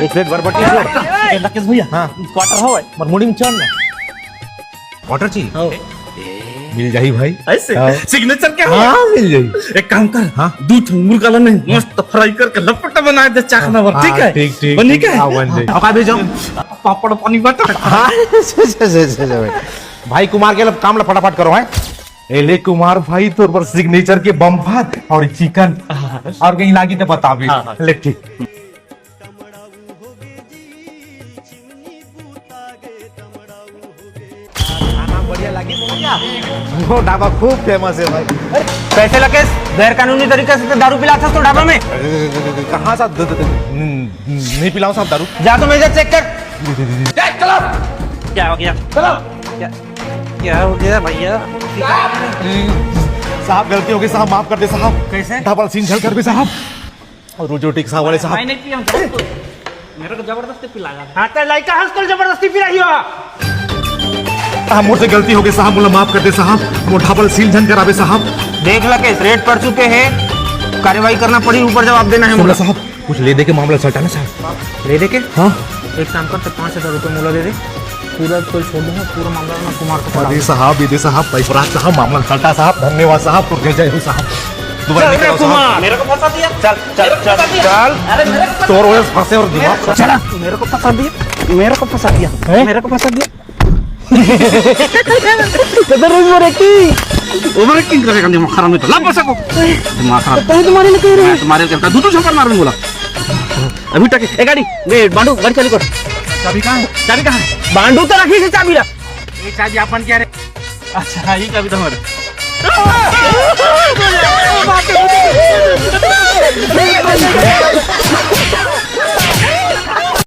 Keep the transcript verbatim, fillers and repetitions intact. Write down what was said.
एक प्लेट बरबटी छोड़। ए, लकेश भैया, हाँ। क्वार्टर हो भाई। मोर मुड़ी में चढ़ ना। क्वार्टर चाहिए? हाँ। मिल जाही भाई। ऐसे? हाँ। सिग्नेचर के हो? हाँ, मिल जाही। एक काम कर, हाँ। दू ठो मुर्गा ला नहीं, मस्त फ्राई करके लपटा बना दे, चाखना भर, हाँ, ठीक है? ठीक, ठीक, बनी ठीक। क्या? हाँ, बन जाही। अब अभी जाओ। पापड़ पानी बटर। हाँ, से, से, से, से, से, भाई। भाई कुमार के लब-, काम ला फटाफट करो, हैं? ए ले कुमार भाई, तोर पर सिग्नेचर के बम्फर और चिकन। हाँ। और कहीं लागी तो बता भी। हाँ, हाँ। ले ठीक। खाना बढ़िया लागी भैया। वो ढाबा खूब फेमस है भाई। कैसे लकेश, गैर कानूनी तरीके से तो दारू पिलाता तो ढाबा में? कहाँ साहब? द-, द-, द-, न-, नहीं पिलाऊं साहब दारू। जा तो मेजा चेक कर। क्या हो गया? चलो। क्या, क्या हो गया भैया? साहब गलती हो गई साहब, माफ कर दे साहब। कैसे? डबल सीन झल कर भी साहब। और रोजी रोटी के साहब वाले साहब। मैं नहीं पिया हूँ, जाओ तो। मेरे को जबरदस्ती पिलाया। हाँ, तो लड़का हंस कर जबरदस्ती पिलाई हो। साहब, मोर से गलती हो गई साहब, मोला माफ कर दे साहब, मोर ढाबा सील झन करावे साहब। देख लकेश, रेड पड़ चुके हैं, कार्रवाई करना पड़ी, ऊपर जवाब देना है सुन लो मोला। साहब, कुछ ले दे के मामला सलटा ना साहब। ले दे के? हाँ। एक काम कर, तो पाँच हजार रुपये मोला दे दे, पूरा तो छोड़ दूंगा, पूरा मामला मैं कुमार को पटा अरे दूंगा। साहब, ये दे साहब, भाई बरात साहब, मामला सलटा साहब, धन्यवाद साहब, तो जय जय हो साहब। दोबारा चल लेके रे आओ साहब। कुमार। मेरे को फंसा दिया। चल, चल, मेरे को चल, फंसा दिया। चल। अरे मेरे को तोर वजह से फंसे और दिमाग खराब। चला। मेरे को फंसा दिया, मेरे को फंसा दिया, हैं? मेरे को फंसा दिया। किधर है वो रखी? ओवर एक्टिंग करेगा नहीं, मखरा में तो ला पैसा को। दिमाग खराब। तभी तुम्हारे लिए कह रहे मैं हैं। तुम्हारे करता दू दू छप्पर मारूंगा बोला। अभी तक ए गाड़ी, ए बांडू, गाड़ी चालू कर। चाबी कहाँ है? चाबी कहाँ है? बांडू तो रखी थी चाबी ला। ये चाबी अपन क्या रे? अच्छा, हाँ, ये चाबी तो हमारे।